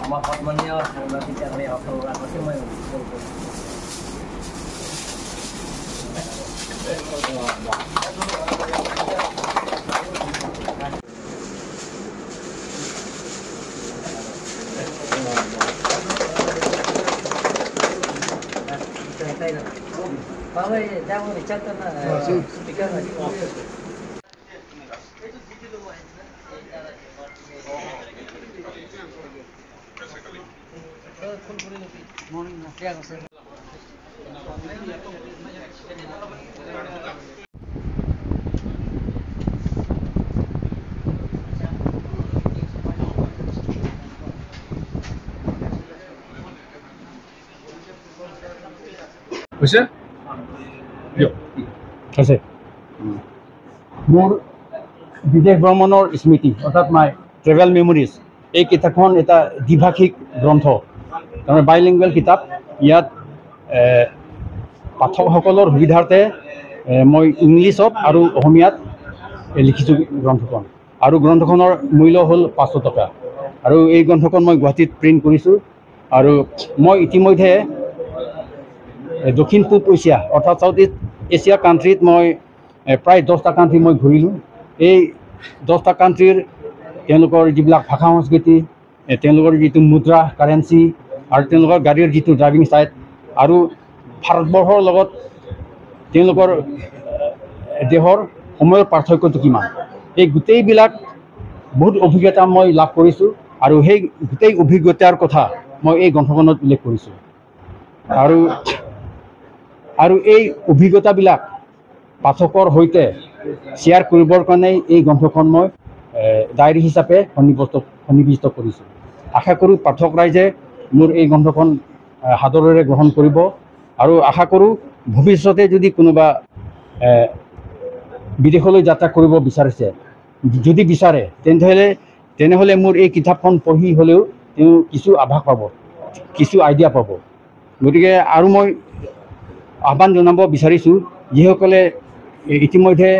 আমাৰ সন্মানীয় সাংবাদিক আগতে মই হৈছে আছে। মোৰ বিদেশ ভ্ৰমণৰ স্মৃতি অৰ্থাৎ মাই ট্ৰেভেল মেমৰিজ এই কিতাপখন এটা দ্বিভাষিক গ্ৰন্থ, তাৰমানে বাইলিংগুৱেল কিতাপ। ইয়াত পাঠকসকলৰ সুবিধাৰ্থে মই ইংলিছত আৰু অসমীয়াত লিখিছোঁ গ্ৰন্থখন। আৰু গ্ৰন্থখনৰ মূল্য হ'ল 500 টকা। আৰু এই গ্ৰন্থখন মই গুৱাহাটীত প্ৰিণ্ট কৰিছোঁ। আৰু মই ইতিমধ্যে দক্ষিণ পূব এছিয়া অৰ্থাৎ চাউথ ইষ্ট এছিয়া কাণ্ট্ৰিত মই প্ৰায় 10টা কাণ্ট্ৰি মই ঘূৰিলোঁ। এই 10টা কাণ্ট্ৰিৰ তেওঁলোকৰ যিবিলাক ভাষা সংস্কৃতি, তেওঁলোকৰ যিটো মুদ্ৰা কাৰেঞ্চি, আৰু তেওঁলোকৰ গাড়ীৰ যিটো ড্ৰাইভিং ষ্টাইল, আৰু ভাৰতবৰ্ষৰ লগত তেওঁলোকৰ দেশৰ সময়ৰ পাৰ্থক্যটো কিমান, এই গোটেইবিলাক বহুত অভিজ্ঞতা মই লাভ কৰিছোঁ। আৰু সেই গোটেই অভিজ্ঞতাৰ কথা মই এই গ্ৰন্থখনত উল্লেখ কৰিছোঁ। আৰু আৰু এই অভিজ্ঞতাবিলাক পাঠকৰ সৈতে শ্বেয়াৰ কৰিবৰ কাৰণেই এই গ্ৰন্থখন মই ডায়েৰী হিচাপে সন্নিৱিষ্ট কৰিছোঁ। আশা কৰোঁ পাঠক ৰাইজে মোৰ এই গ্ৰন্থখন সাদৰেৰে গ্ৰহণ কৰিব। আৰু আশা কৰোঁ ভৱিষ্যতে যদি কোনোবা বিদেশলৈ যাত্ৰা কৰিব বিচাৰিছে, যদি বিচাৰে, তেনেহ'লে মোৰ এই কিতাপখন পঢ়ি হ'লেও তেওঁ কিছু আভাস পাব, কিছু আইডিয়া পাব। গতিকে আৰু মই আহ্বান জনাব বিচাৰিছোঁ, যিসকলে ইতিমধ্যে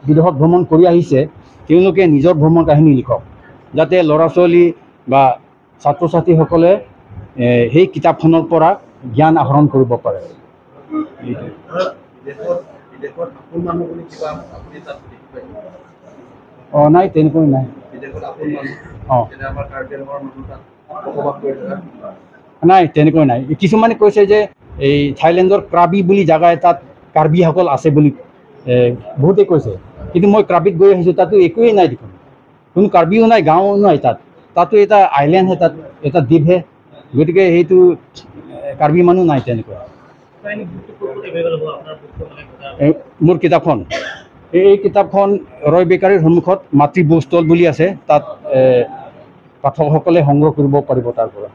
বিদেশত ভ্ৰমণ কৰি আহিছে, তেওঁলোকে নিজৰ ভ্ৰমণ কাহিনী লিখক, যাতে ল'ৰা ছোৱালী বা ছাত্ৰ ছাত্ৰীসকলে সেই কিতাপখনৰ পৰা জ্ঞান আহৰণ কৰিব পাৰে। অঁ, নাই, তেনেকৈ নাই। অঁ, নাই, তেনেকৈ নাই। কিছুমানে কৈছে যে এই থাইলেণ্ডৰ ক্ৰাবি বুলি জেগা এটাত কাৰ্বিসকল আছে বুলি বহুতে কৈছে, কিন্তু মই ক্ৰাবিত গৈ আহিছোঁ, তাতো একোৱেই নাই দেখোন, কোনো কাৰ্বিও নাই, গাঁৱো নাই তাত, তাতো এটা আইলেণ্ডহে, তাত এটা দ্বীপহে। গতিকে সেইটো কাৰ্বি মানুহ নাই তেনেকুৱা। মোৰ কিতাপখন, এই কিতাপখন ৰয় বেকাৰীৰ সন্মুখত মাতৃ বুক ষ্টল বুলি আছে, তাত পাঠকসকলে সংগ্ৰহ কৰিব পাৰিব তাৰ পৰা।